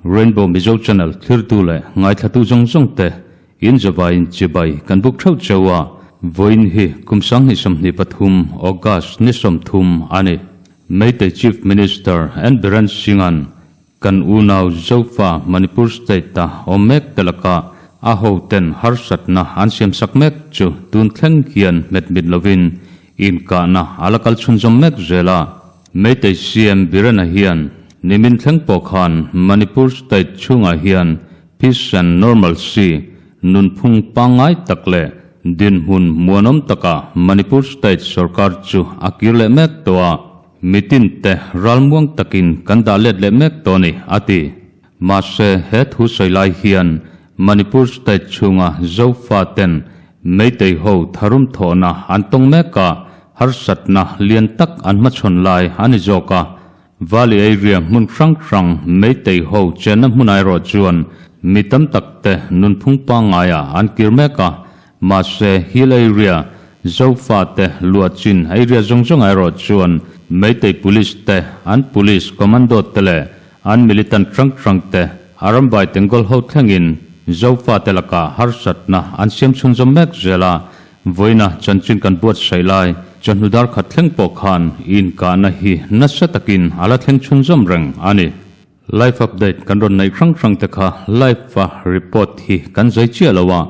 Rainbow Mizo Channel thlirtu leh ngaithlatu zawng zawng te in zavaiin chibai kan buk theuh cheu a, vawiin hi kum 2023 August ni 30 a ni. Meitei Chief Minister N Biren Singh-a'n kan unau Zofa Manipur State-a awm mek te laka a hoten harsatna an siamsak mek chu tun thleng hian hmet mit lovin Inkahna a la kal chhunzawm mek zel a, Meitei CM Birena hian nimin thleng pawh khan Manipur state chhungah hian peace and normalcy nunphung pangngai tak leh dinhmun muanawm takah Manipur state sorkar chu a kir leh mek tawh a, mitin te ralmuang takin kan dah let leh mek tawh a ni, a ti. Mahse, he thu sawi lai hian Manipur state chhunga Zofa ten Meitei ho tharum thawhna an tawng mek a, harsatna lian tak an hmachhawn lai a ni zawk a. Valley area hmun hrang hrang Meitei ho chenna hmun erawh chuan mi tam tak te nunphung pangngaiah an kir mek a, mahse hill area Zofa te luah chin area zawng zawng erawh chuan Meitei police te, an police commando te leh An militant hrang hrang te a rambai Tenggol ho thlengin Zofate lakah harsatna an siam chhunzawm mek zel a, vawiina chanchin kan buatsaih lai chawhnu dar khat thleng pawh khan inkahna hi nasa takin a la thleng chhunzawm reng a ni. Live update kan rawn neih hrang hrang te kha live a report hi kan zai chiah lo a,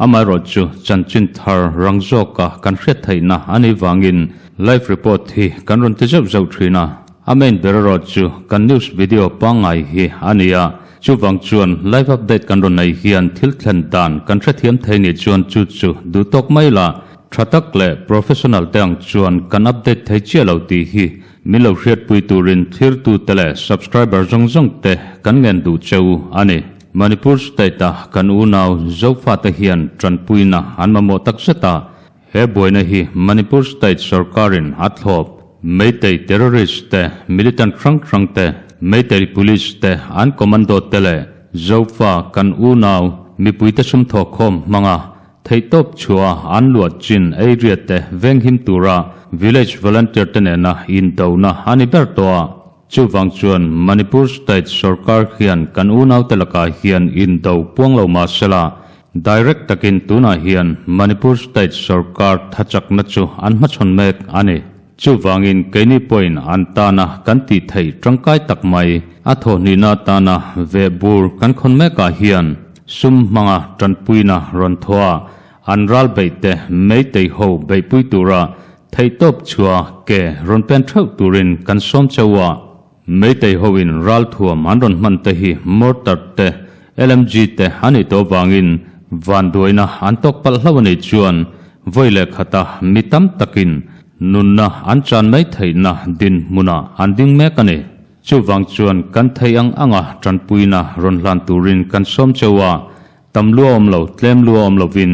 amaherawh chu chanchin thar rang zawka kan hriat theihna a nih vangin live report hi kan rawn ti zeuh zeuh thin a. A main ber erawh chu kan news video pangngai hi a ni a, chuvang chuan live update kan rawn nei hian thil thlen dan kan hrethiam thei nih chuan chu chu duh tawk mai la, tha tak leh professional te ang chuan kan update thei chiah lo tih hi min lo hriatpui turin thlirtute leh subscriber zawng zawng te kan ngen duh che u a ni. Manipur state a kan unau Zofate hian tanpuina an mamawh takzet a, He buaina hi Manipur state sorkarin a thlawp. Meitei terrorist te, militant hrang hrang te, Meitei police te, an commando te leh Zofa kan unau mipuite sumthawkkhawm hmanga theihtawp chhuah an luah chin area te venghim tura village volunteer te nena indona a ni ber tawh a. Chuvang chuan Manipur state sorkar hian kan unaute lakah hian indo puang lo mah sela, direct takin tunah hian Manipur state sorkar thachakna chu an hmachhawn mek a ni. Chuvangin keini pawhin an tana kan tih theih tangkai tak mai a thawhhnihna atana vehbur kan khawn mekah hian sum hmanga tanpuina rawn thawh a, an ral beihte meitei ho beihpui tura Theihtawp chhuah ke rawn pen theuh turin kan sawm cheu a, Meitei hoin ralthuam an rawn hman te hi mortar te, LMG te a nih tawh vangin vanduaina an tawk palh hlauh a nih chuan vawi leh khata mi tam takin nunna an chan mai theihna dinhmunah an ding mek a ni. Chuvang chuan kan thei ang anga tanpuina rawn hlan turin kan sawm cheu a, Tam lua awm lo, tlem lua awm lovin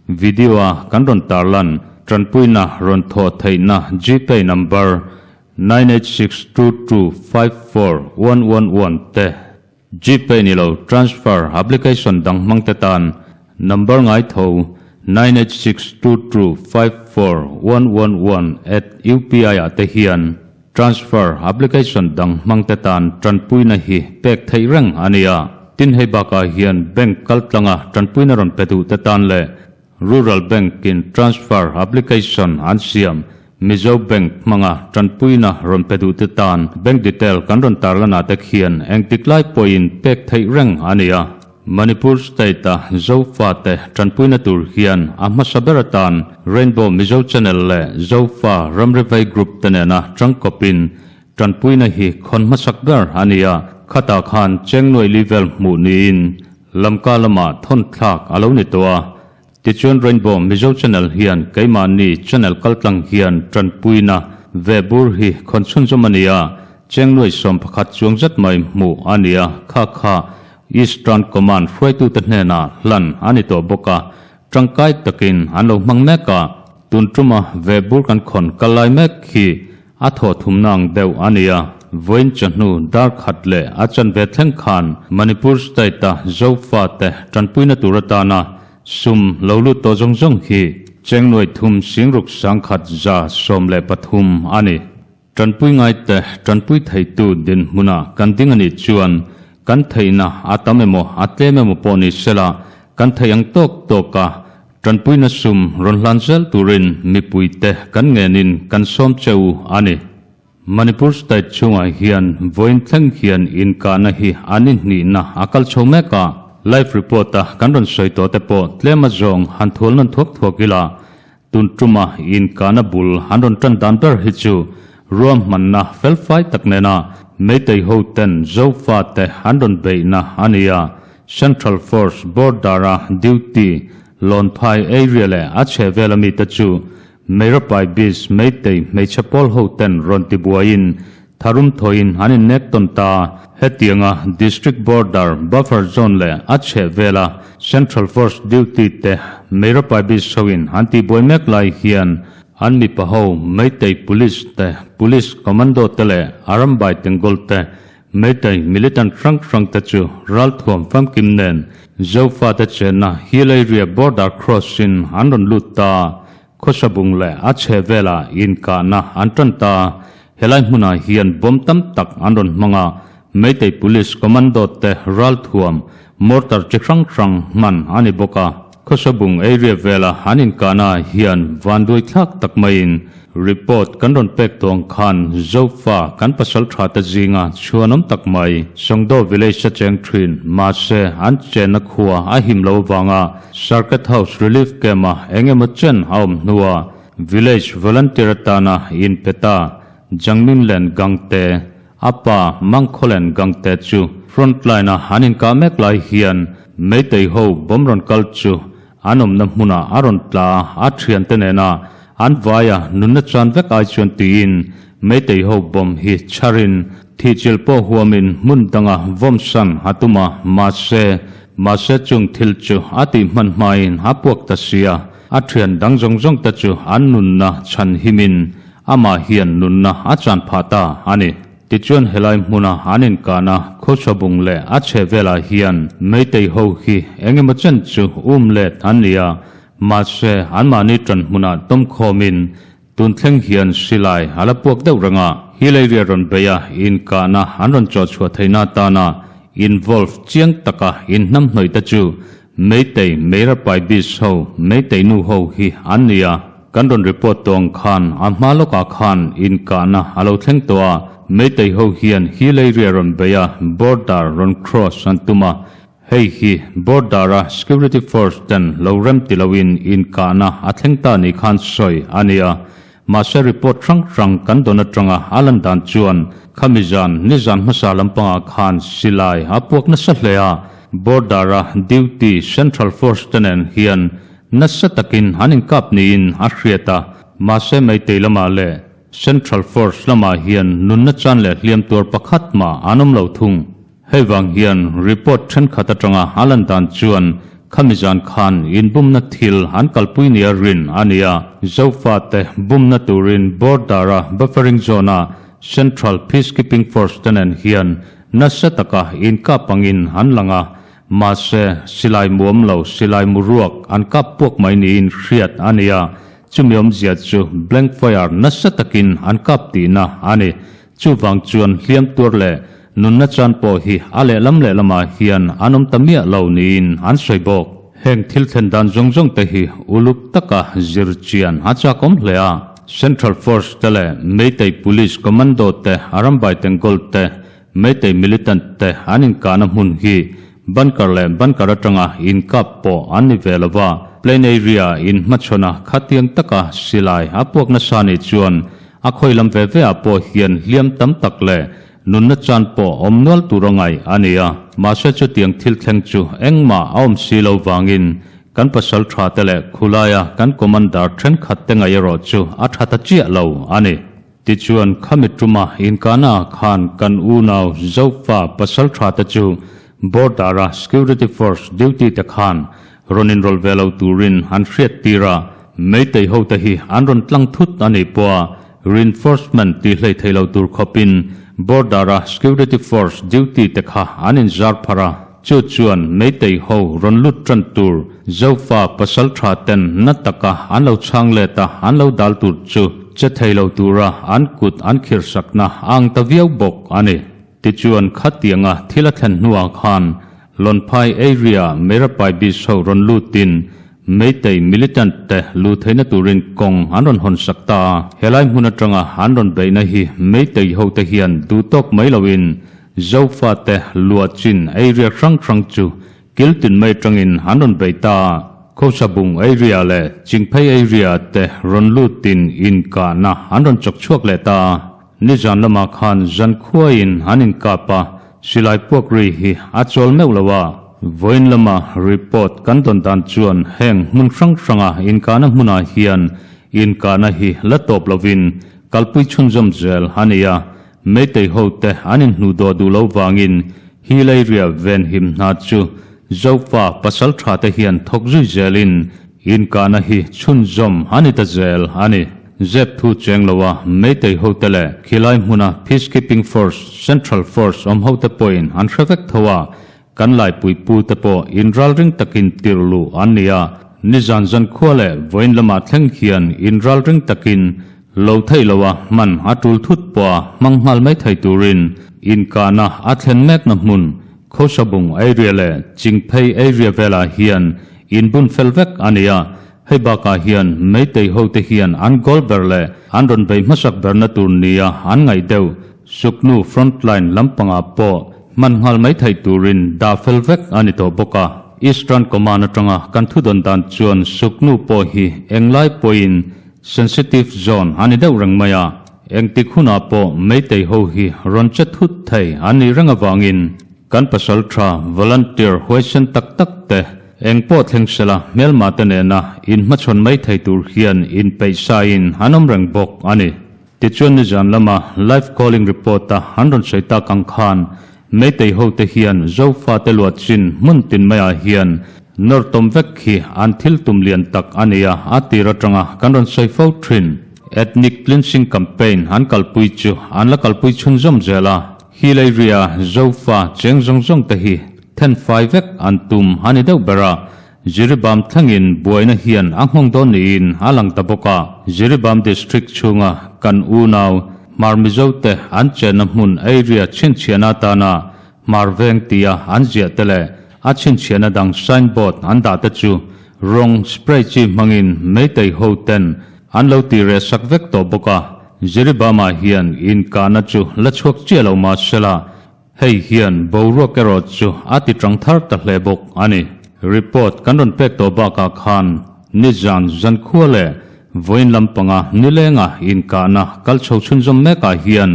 video a kan rawn tarlan tanpuina rawn thawh theihna Gpay number 9862254111 te Gpay ni lo transfer application dang hmang te tan number ngai tho 9862254111 at UPI ah te hian Transfer application dang hmang te tan tanpuina hi pek theih reng a ni a. Tin hei bakah hian bank kaltlanga tanpuina rawn pe duh te tan leh Rural Bank in transfer application an siam Mizo Bank hmanga tanpuina rawn pe duh te tan bank detail kan rawn tarlanah te khian engtik lai pawhin pek theih reng a ni a. Manipur State-a Zofate tanpuina tur hian a hmasa ber atan Rainbow Mizo Channel leh Zofa Ramrivei Group te nena tangkawpin tanpuina hi khawn hmasak ber a ni a, khatah khan Chengnuai Livel hmuh niin Lamka lamah thawn thlak a lo ni tawh a. Tichuan Rainbow Mizo Channel hian keimahni channel kaltlang hian tanpuina ve bur hi khawn chhunzawm a ni a, Chengnuai 11 chuang zet mai hmuh a ni a, kha kha Eastern Command hruaitute hnenah hlan a ni tawh bawk a, tangkai takin an lo hmang mek a, tun tuma ve bur kan khawn kal lai mek hi a thawh thumna ang deuh a ni a. Vawiin chawhnu dar khat leh a chanve thleng khan Manipur State-a Zofate tanpuina tur atana sum lo lut tawh zawng zawng hi Chengnuai thum singruk sangkhat 113 a ni. Tanpui ngaite tanpui theitu dinhmunah kan ding a nih chuan. Kan theihna a tam emaw a tlem emaw pawh ni sela, kan theih ang tawk tawka tanpuina sum rawn hlan zel turin mipuite kan ngenin kan sawm che u a ni. Manipur state chhungah hian vawiin thleng hian inkahna hi an inhnihna a kal chho mek a, live report a kan rawn sawi tawh te pawh tlem a zawng han thual nawn thuak thuak ila, tun tuma inkahna bul an rawn tan dan ber hi chu ruahmanna felfai tak nena Meitei ho ten Zofa te an rawn beihna a ni a, Central Force border a duty Lawnphai area leh a chhehvel ami te chu Meirapai Beach Meitei hmeichhe pawl ho ten rawn ti buaiin tharum thawhin an innek tawn ta. Hetianga District Border Buffer Zone leh a chheh vela Central Force Duty te Meirapai Beach hoin an tih buai mek lai hian an mipa ho Meitei Police te, Police Commando te leh Arambai Tengol te Meitei militant hrang hrang te chu ralthuam famkim nen Zofate chenna Hill Area Border Cross in an rawn lut ta. Khawsabung leh a chhe velah inkahna an tan ta. Helai hmunah hian bomb tam tak an rawn hmang a, Meitei Police Commando te ralthuam mortar chi hrang hrang hman a ni bawk a. Khawsabung area vela an inkahna hian vanduai thlak tak maiin Report kan rawn pek tawng khan Zofa kan pasal tha te zinga chhuanawm tak mai Songdo village a cheng thin mahse an chenna khua a him lo avanga Circuit House Relief Camp a eng emaw chen a awm hnua village volunteer atana inpe ta Jangminlen Gangte a pa Mangkhawlen Gangte chu front line a an inkah mek lai hian Meitei ho bomb rawn kal chu An awmna hmunah a rawn tla a, a thiante nena an vaia nunna chuan vek ai chuan tiin Meitei ho bomb hi chharin thihchilh pawh huamin hmun danga vawmsan a tum a, mahse, mahse chung thil chu a tih hman hmain a puak ta sia, a thian dang zawng zawng te chu an nunna chhan himin amah hian nunna a chan phah ta a ni. Tichuan helai hmuna an inkahna khawchhabung leh a chheh velah hian Meitei ho hi eng emaw chen chu um let an ni a, mahse anmahni ṭan hmunah tawmkhawmin tun thleng hian silai a la puak deuh reng a. Hill area rawn beih a inkahna an rawn chawhchhuah theihna atana involve chiang taka inhnamhnawih te chu Meitei Meirapai Beach ho Meitei nu ho hi an ni a, kan rawn report tawh ang khan a hma lawkah khan inkahna a lo thleng tawh a, Meitei ho hian Hill area rawn bei a, border rawn cross an tum a, hei hi border a security force ten lo rem ti loin inkahna a thleng ta ni khan sawi a ni a, mahse report hrang hrang kan dawn atanga a lan dan chuan khami zan nizan hmasa lampangah khan silai a puak nasa hle a, Border a duty Central Force te nen hian nasa takin an inkap niin a hriat a, mahse Meitei lamah leh Central Force lamah hian nunna chan leh hliam tuar pakhat mah an awm lo thung. Hei vang hian report thenkhat atanga a lan dan chuan khami zan khan inbumna thil an kalpui nia rin a ni a, Zofate bumna turin border a buffering zone a Central Peacekeeping Force te nen hian Nasa taka inkap angin an lang a, mahse silai muam lo silai mu ruak an kap puak mai niin hriat a ni a, chumi awmzia chu blank fire nasa takin an kap tihna a ni. Chuvang chuan hliam tuar leh nunna chan pawh hi a lehlam lehlamah hian an awm ta miah lo niin an sawi bawk. Heng thil thlen dan zawng zawng te hi uluk taka zir chian a chakawm hle a, Central Force te leh Meitei Police Commando te Arambai Tengol te Meitei militant te an inkahna hmun hi bunker leh bunker atanga inkap pawh an ni ve lova, plain area in hmachhawna khatiang taka silai a puak nasa nih chuan a khawi lam ve ve ah pawh hian hliam tam tak leh nunna chan pawh awm nual tur a ngaih a ni a. Mahse chutiang thil thleng chu engmah a awm si lo vangin kan pasal tha te leh khulaia kan commander thenkhat te ngaih erawh chu a tha ta chiah lo a ni. Tichuan, khami tuma inkahnaah khan kan unau Zofa pasal tha te chu border-a security force duty te khan rawn inrawlh ve lo turin an hriat tir a, Meitei ho te hi an rawn tlang thut a nih pawha reinforcement tih hlei thei lo tur khawpin border-a security force duty te kha an inzar pharh a. Chu chuan Meitei ho rawn lut tan tur Zofa pasal tha ten na taka an lo chhang let a, an lo dal tur chu che thei lo tura an kut an khirhsakna a ang ta viau bawk a ni. Tichuan khatianga thil a thlen hnuah khan Lawnphai area Meirapai Beach ho rawn lutin Meitei militant te lu theihna turin kawng an rawn hawn sak ta a. Helai hmun atanga an rawn beihna hi Meitei ho te hian duh tawk mai loin Zofa te luah chin area hrang hrang chu kil tin mai atangin an rawn bei ta a. Khawsabung area leh Chingphei area te rawn lutin inkahna an rawn chawk chhuak leh ta a. Nizan lamah khan zankhuaiin an inkap a, silai puak ri hi a chawl meuh lo a. Vawiin lama report kan dawn dan chuan heng hmun hrang hranga inkahna hmunah hian inkahna hi la tawp lovin kalpui chhunzawm zel a ni a, Meitei hote an inhnuhdawh duh lo vangin hi leiria venhim hna chu Zofa pasal tha te hian thawk zui zelin inkahna hi chhunzawm a ni ta zel a ni. Zep thu cheng lo a Meitei hote leh khilai hmuna Peacekeeping Force, Central Force awm hote pawhin an hre vek tho a, kan laipui pu te pawh inralring takin tirh luh an ni a. Nizan zankhua leh vawiin lamah thleng hian inralring takin lo theih lo a hman a tul thut pawh a hmang nghal mai thei turin inkahna a thlen mekna hmun Khawsabung area leh Chingphei area velah hian inbun fel vek a ni a. Hei bakah hian Meitei hote hian an goal ber leh an rawn beih hmasak berna tur nia an ngaih deuh Suknu frontline lampangah pawh hman nghal mai theih turin dah fel vek a ni tawh bawk a. Eastern Command atanga kan thudawn dan chuan Suknu pawh hi englai pawhin sensitive zone a ni deuh reng mai a, engtik hunah pawh Meitei ho hi rawn che thut thei an nih reng avangin Kan pasal tha volunteer huaisen tak tak te eng pawh thleng sela hmelma te nena in hmachhawn mai thei tur hian in peih sa in an awm reng bawk a ni. Tichuan nizan lama live calling report a an rawn sawi tak ang khan Meitei ho te hian Zofa te luah chin hmun tin maiah hian nawr tawm vek hi an thil tum lian tak a nia a tir atanga kan rawn sawi fo thin. Ethnic cleansing campaign an kalpui chu an la kalpui chhunzawm zel a. Hi Leiria Zofa cheng zawng zawng te hi then fai vek an tum a ni deuh ber a, Jiribam thlengin buaina hian a nghawng dawn niin a lang ta bawk a. Jiribam District chhunga kan unau Hmar Mizo te an chenna hmun area chhinchhiahna atana Hmar Veng tia an ziah te leh a chhinchhiahna dang signboard an dah te chu rawng spray chi hmangin Meitei ho ten an lo ti reh sak vek tawh bawk a. Jiribama hian inkahna chu la chhuak chiah lo mah sela, hei hian boruak erawh chu a ti tang thar ta hle bawk a ni. Report kan rawn pek tawh bakah khan nizan zankhua leh vawiin lampanga nilenga inkahna kal chho chhunzawm mekah hian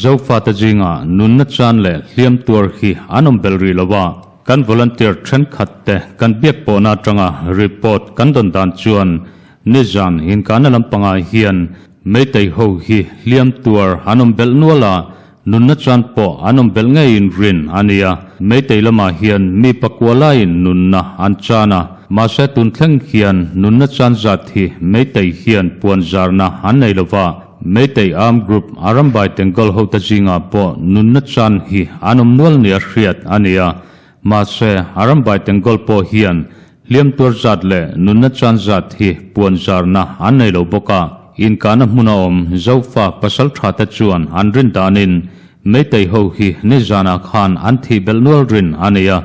Zofate zingah nunna chan leh hliam tuar hi an awm belh rih lo a, kan volunteer thenkhat te kan biak pawhna atanga report kan dawn dan chuan nizan inkahna lampangah hian Meitei ho hi hliam tuar an awm belh nual a, nunna chuan pawh an awm belh ngeiin rin a ni a. Meitei lamah hian mi pakua laiin nunna an chan a, mahse tun thleng hian nunna chan zat hi Meitei hian puan zarna an nei lo va. Meitei armed group Arambai Tengol hote zingah pawh nunna chan hi an awm nual nia hriat a ni a, mahse Arambai Tengol pawh hian Hliam tuar zat leh nunna chan zat hi puan zarna an nei lo bawk a, inkahna hmuna awm Zofa pasal tha te chuan an rin danin Meitei ho hi nizanah khan an thih belh nual rin a nei a,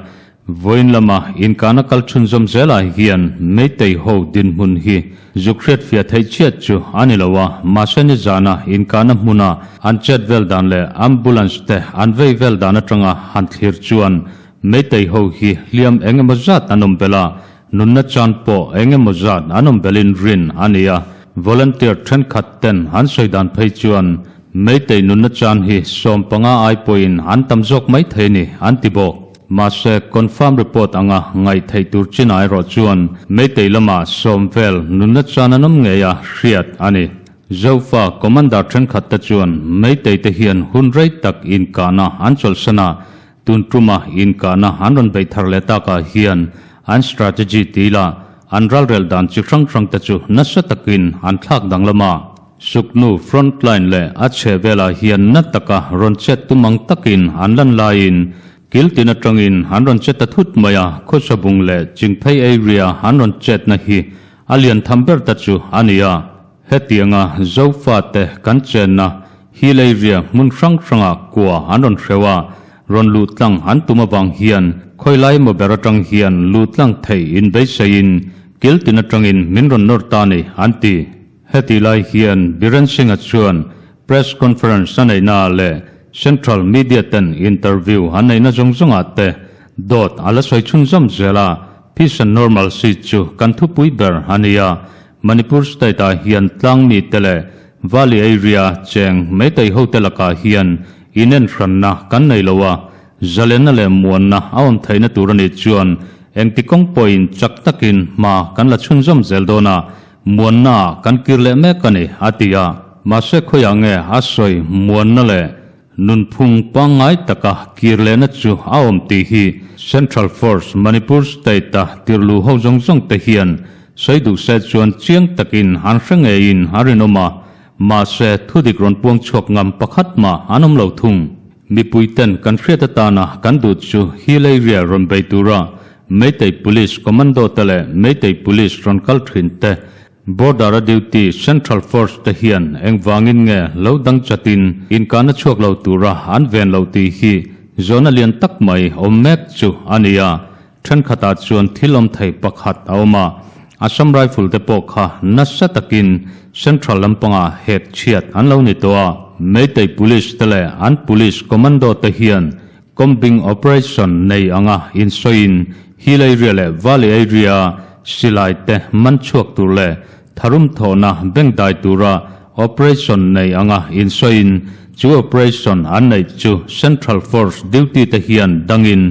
vawiin lama inkahna kal chhunzawm zelah hian Meitei ho dinhmun hi zuk hriatfiah theih chiah chu a ni lo a, mahse nizana inkahna hmuna an chet vel dan leh ambulance te an vei vel dan atanga han thlir chuan Meitei ho hi hliam eng emaw zat an awm belh a, nunna chan pawh eng emaw zat an awm belhin rin a ni a. Volunteer thenkhat ten an sawi dan phei chuan Meitei nunna chan hi 15 ai pawhin an tam zawk mai thei ni an ti bawk. Mahse, confirm report anga ngaih theih tur chinah erawh chuan Meitei lamah 10 vel nunna chan an awm ngei a hriat a ni. Zofa commander thenkhat te chuan Meitei te hian hun rei tak inkahna an chawlhsan a, Tun tuma inkahna an rawn beih thar leh takah hian an strategy ti ila an ralrel dan chi hrang hrang te chu nasa takin an thlak danglam a. Suknu front line leh a chheh velah hian na taka rawn chet tum ang takin an lan laiin kil tin atangin an rawn che ta thut mai a, Khawsabung leh Chingphei area an rawn chetna hi a lian tham ber ta chu a ni a. Hetianga Zofate kan chenna. Hill area hmun hrang hrangah kua an rawn hreuh a, rawn luh tlang an tum avang hian khawi lai emaw ber atang hian luh tlang theih inbeiseiin kil tin atangin min rawn nawr ta ni, an ti. Heti lai hian Biren Singh-a chuan press conference a neihnaah leh Central media ten interview an neihna zawng zawngah te dawt a la sawi chhunzawm zel a, peace and normalcy chu kan thupui ber a ni a, Manipur state ah hian tlang mite leh Valley area cheng Meitei hote lakah hian inenhranna kan nei lo a, zalenna leh muanna a awm theihna tur a nih chuan engti kawng pawhin chak takin hma kan la chhunzawm zel dawn a, muanna ah kan kir leh mek a ni, a ti a. Mahse khawiah nge a sawi muanna leh Nunphung pangngai taka kir lehna chu a awm tih hi Central Force Manipur State-a tirhluh ho zawng zawng te hian sawi duh se chuan chiang takin an hre ngeiin a rinawm a, mahse thudik rawn puang chhuak ngam pakhat mah an awm lo thung. Mipui ten kan hriat atana kan duh chu Hill Area rawn bei tura Meitei Police Commando te leh Meitei Police rawn kal thin te Border a duty Central Force te hian engvangin nge lo dang chatin inkahna chhuak lo tura an ven loh tih hi zawhna lian tak mai awm mek chu a ni a. Thenkhatah chuan thil awm thei pakhat a awm a, Assam Rifle te pawh kha nasa takin Central lampangah hek chhiat an lo ni tawh a. Meitei Police te leh an Police Commando te hian Combing operation nei anga insawiin Hill area leh Valley area silai te man chhuak tur leh tharum thawhna bengdai tura operation nei anga insawiin chu operation an neih chu Central Force duty te hian dangin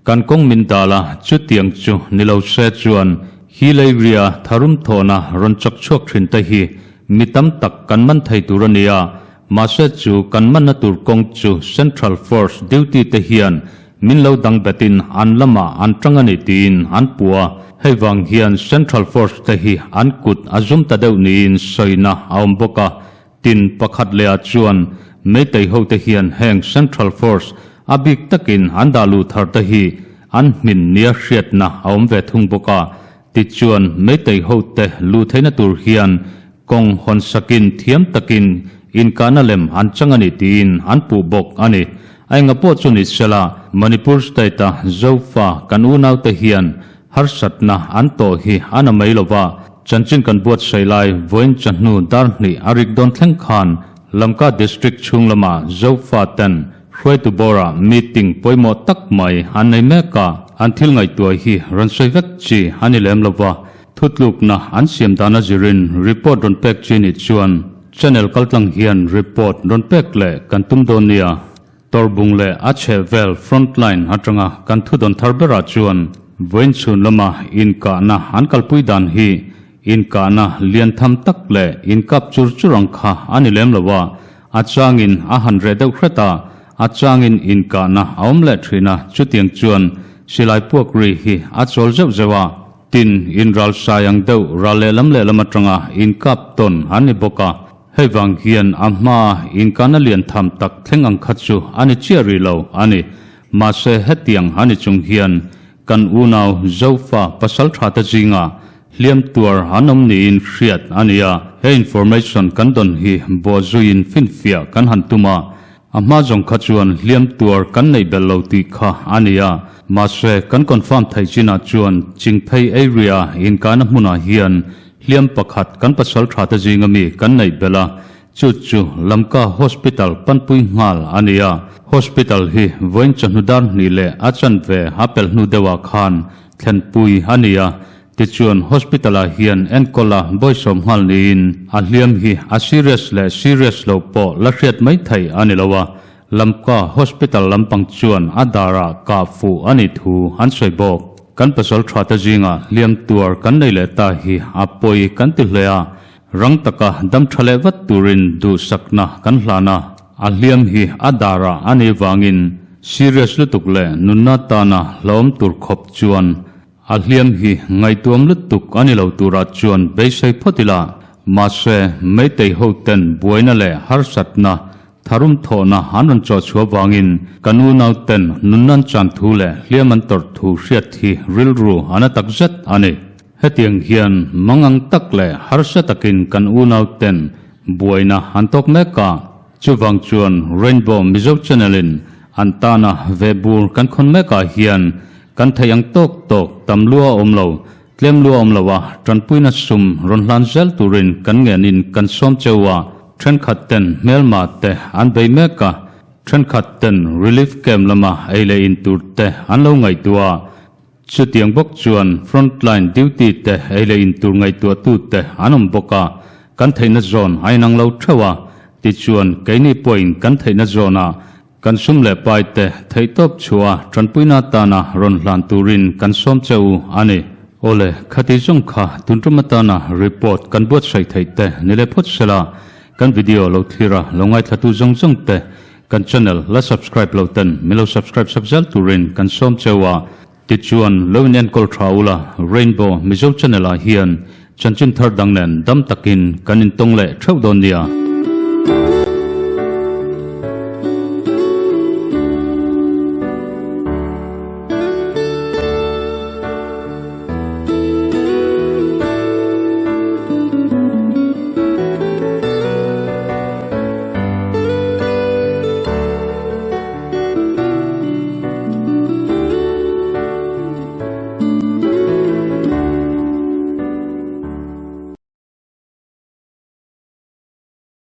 kan kawng min dal a, chutiang chu ni lo se chuan Hill area tharum thawhna rawn chak chhuak thin te hi mi tam tak kan man thei tur a ni a. Mahse chu kan manna tur kawng chu Central Force duty te hian min lo dang betin an lamah an tang a ni tiin an puh a, hei vang hian Central Force te hi an kut a zum ta deuh niin sawina a awm bawk a. Tin, pakhat lehah chuan Meitei ho te hian heng Central Force a bik takin an dah luh thar te hi an hmin nia hriatna a awm ve thung bawk a. Tichuan Meitei ho te luh theihna tur hian Kawng hawn sakin thiam takin inkahna lem an chang a ni tiin an puh bawk a ni. A enga pawh chu ni sela, Manipur state-a Zofa kan unaute hian harsatna an tawh hi a na mai lova, chanchin kan buatsaih lai vawiin chahnu dar hnih a rik dawn thleng khan Lamka District chhung lama Zofa ten hruaitu bawrah meeting pawimawh tak mai an nei mek a, an thil ngaihtuah hi rawn sawi vek chi a ni lem lova, Thutlukna an siam dana zirin report rawn pek chi nih chuan channel kaltlang hian report rawn pek leh kan tum dawn nia. Tawrbung leh a chheh vel frontline atanga kan thudawn thar berah chuan vawiin chhun lama inkahna an kalpui dan hi inkahna lian tham tak leh inkap chur chur ang kha a ni lem lo a, a changin a han reh deuh hret a, a changin inkahna a awm leh thin a, chutiang chuan silai puak ri hi a chawl zeuh zeuh a. Tin, in ral sai ang deuh ral lehlam lehlam atanga inkap tawn an ni bawk a, hei vang hian a hmaa inkahna lian tham tak thleng ang kha chu a ni chiah rih lo a ni. Mahse, hetiang a ni chung hian kan unau Zofa pasal tha te zingah hliam tuar an awm niin hriat a ni a, he information kan dawn hi bawhzuiin finfiah kan han tum a, A hma zawng kha chuan hliam tuar kan neih belh lo tih kha a ni a, mahse kan confirm theih chinah chuan Chingphei area inkaina hmunah hian hliam pakhat kan pasal tha te zinga mi kan neih belh a, chu chu Lamka Hospital panpui nghal a ni a. Hospital hi vawiin chawhnu dar hnih leh a chanve a pelh hnu deuhah khan thlenpui a ni a, Tichuan, hospital-ah hian enkawl a bawisawm nghal niin a hliam hi a serious leh serious loh pawh la hriat mai theih a ni lo a, Lamka Hospital lampang chuan a darah kah fuh a nih thu an sawi bawk. Kan pasal tha te zingah hliam tuar kan nei leh ta hi a pawi kan ti hle a, rang taka dam tha leh vat turin duhsakna kan hlan a, a hliam hi a darah a nih vangin serious lutuk leh nunna tana hlauhawm tur khawp chuan A hliam hi ngaihtuam lutuk a ni lo turah chuan beisei phawt ila, mahse Meitei hoten buaina leh harsatna, tharum thawhna an rawn chawh chhuah vangin kan unauten nunnan chan thu leh hliam an tawrh thu hriat hi rilru a na tak zet a ni. Hetiang hian mangang tak leh harsa takin kan unauten buaina an tawk mek a. Chuvang chuan Rainbow Mizo Channel in an tana ve bur kan khawn mekah hian kan theih ang tawk tawk tam lua awm lo, tlem lua awm lo a tanpuina sum rawn hlan zel turin kan ngenin kan sawm cheu a, thenkhat ten hmelma te an bei mek a, thenkhat ten relief camp lama ei leh in tur te an lo ngaihtuah a. Chutiang bawk chuan frontline duty te ei leh in tur ngaihtuahtu te an awm bawk a, kan theihna zawn a inang lo theuh a, tichuan keini pawhin kan theihna zawnah kan sum leh pai te theihtawp chhuah a tanpuina atana rawn hlan turin kan sawm che u a ni. Awle, khati zawng kha tun tum atana report kan buatsaih theih te ni leh phawt sela, kan video lo thlir a lo ngaithlatu zawng zawng te Kan channel la subscribe lo ten min lo subscribe sak zel turin kan sawm cheu a, tichuan lo in enkawl tha ula Rainbow Mizo channel ah hian chanchin thar dang nen dam takin kan intawng leh theuh dawn nia.